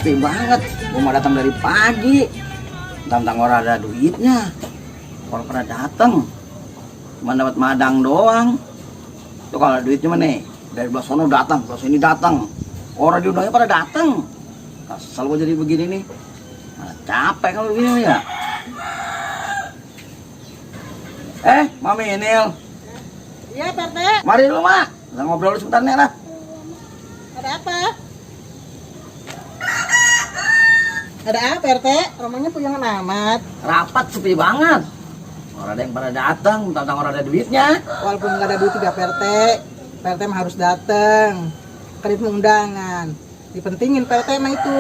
sepi banget. Gua mau datang dari pagi. Tentang orang ada duitnya. Orang pada datang. Cuma dapat madang doang. Tuh kalau duit cuma nih dari belah sono datang, belah sini datang. Orang diundangnya pada datang. Kesel gua jadi begini nih. Mana capek kalau begini ya. Mami Enil. Iya, Pak RT. Mari dulu, Mak. Kita ngobrol dulu sebentar nih, lah. Ada apa? Ada apa, RT? Rumahnya pujangan amat. Rapat sepi banget. Orang ada yang pada datang, tentang orang ada duitnya. Walaupun nggak ada duit juga, Pak RT. Pak RT mah harus datang. Kan itu undangan. Dipentingin Pak RT mah itu.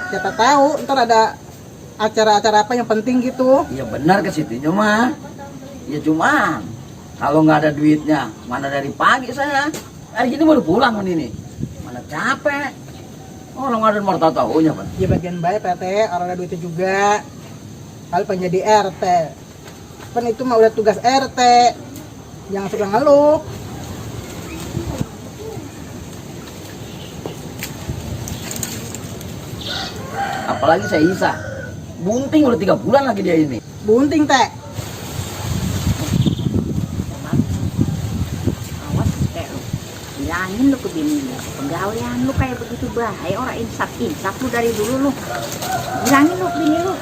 Siapa tahu ntar ada acara-acara apa yang penting gitu. Iya benar ke situnya mah. Ya cuman kalau nggak ada duitnya, mana dari pagi saya. Hari ini baru pulang kan ini. Mana capek. Orang ada mau tahu-tahunya, Pak. Ya bagian baik Pak RT, orang ada duitnya juga. Kalau pengen jadi RT. Kan itu mah udah tugas RT. Jangan suka ngeluh. Apalagi saya Isa. Bunting udah 3 bulan lagi dia ini. Bunting, Teh. Awas kayak lu. Bilangin lu ke bini lu. Pegawaian lu kayak begitu bahaya. Orang insaf lu dari dulu lu. Bilangin lu ke bini lu.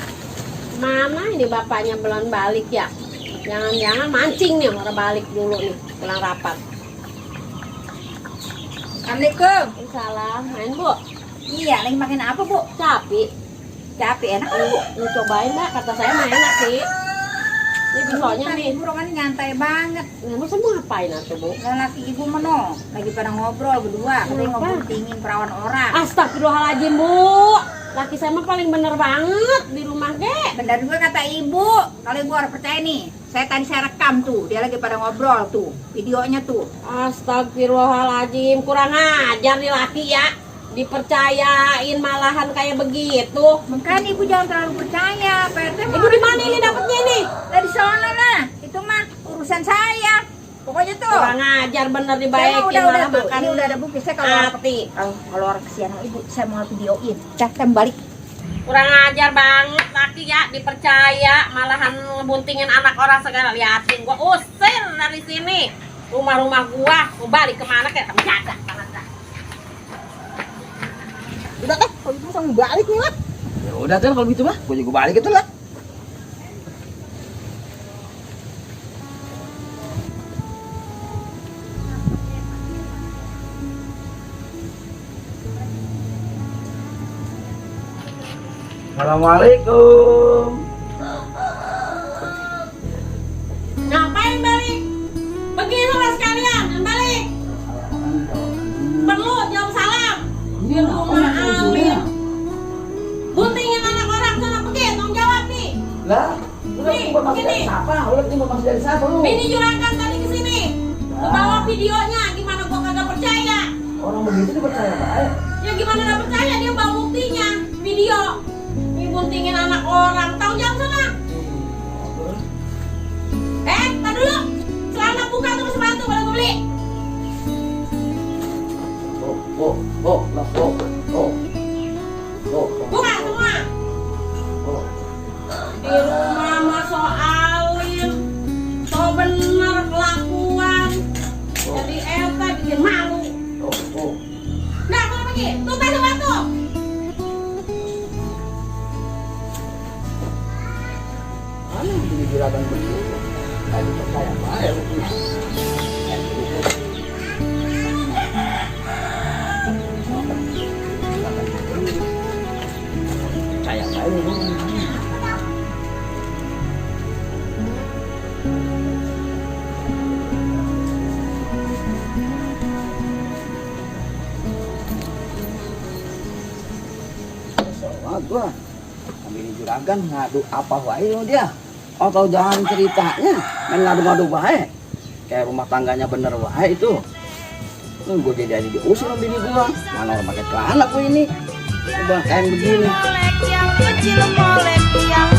Mana ini bapaknya belum balik ya? Jangan-jangan mancing nih orang balik dulu nih pulang rapat. Assalamualaikum. Salam, main Bu. Iya, lagi makan apa, Bu? Capi. Capi enak. Lu cobain dah, kata saya mah enak sih. Ini bisonya nih. Ibu rokannya nyantai banget. Nah, masa mau ngapain atuh Bu? Dan laki ibu meno lagi pada ngobrol berdua, katanya Kenapa? ngobrol tingin perawan orang. Astagfirullahaladzim Bu. Laki saya mah paling bener banget di rumah ge. Benar juga kata ibu. Kalau ibu harus percaya nih, saya rekam tuh, dia lagi pada ngobrol tuh, videonya tuh. Astagfirullahaladzim, kurang ajar nih laki ya. Dipercayain malahan kayak begitu. Makanya ibu jangan terlalu percaya, Pak RT. Ibu di mana ini dapetnya nih? Dari sana lah, itu mah urusan saya. Pokoknya tuh. Kurang ajar bener Saya dibaikin mah udah malah tuh, makan ini udah ada bukti. Saya kalau mati. kalau orang kesian sama ibu, saya mau videoin. Saya balik. Kurang ajar banget laki ya, dipercaya malahan ngebuntingin anak orang segala. Liatin gua usir dari sini. Rumah-rumah gua mau balik kemana kayak kamu jaga banget dah. Udah kan, kalau gitu langsung balik nih lah. Ya udah tuh kalau gitu mah, gua juga balik itu lah. Assalamualaikum. Ngapain balik? Begitu lah sekalian, balik. Perlu jawab salam. Di rumah Amin. Buntingin anak orang sana pergi, tanggung jawab nih. Lah, udah Nih, timbul masih begini. dari siapa? Udah timbul masih dari siapa lu? Bini juragan tadi kesini. Lu bawa videonya, gimana gua kagak percaya? Orang begitu dipercaya baik. Ya gimana gak percaya, dia bawa buktinya, video. Ini buntingin anak orang, tahu jawab sana. Tar dulu. Celana buka tuh sepatu kalau gue beli. Buka semua. Di rumah mah soalin. So bener kelakuan. Jadi Elsa bikin malu. Nggak, mau pergi. Tutup sepatu. Mana jadi juragan begitu? Kayak dipercaya baik lu. Percaya baik lu. Banget gua ambil juragan ngadu apa wae lo dia. Atau jangan ceritanya main ngadu-ngadu bae. Kayak rumah tangganya bener wae itu. Gue jadi diusir sama bini gua. Mana orang pakai celana gua ini. Coba kayak begini. Molek yang kecil, molek yang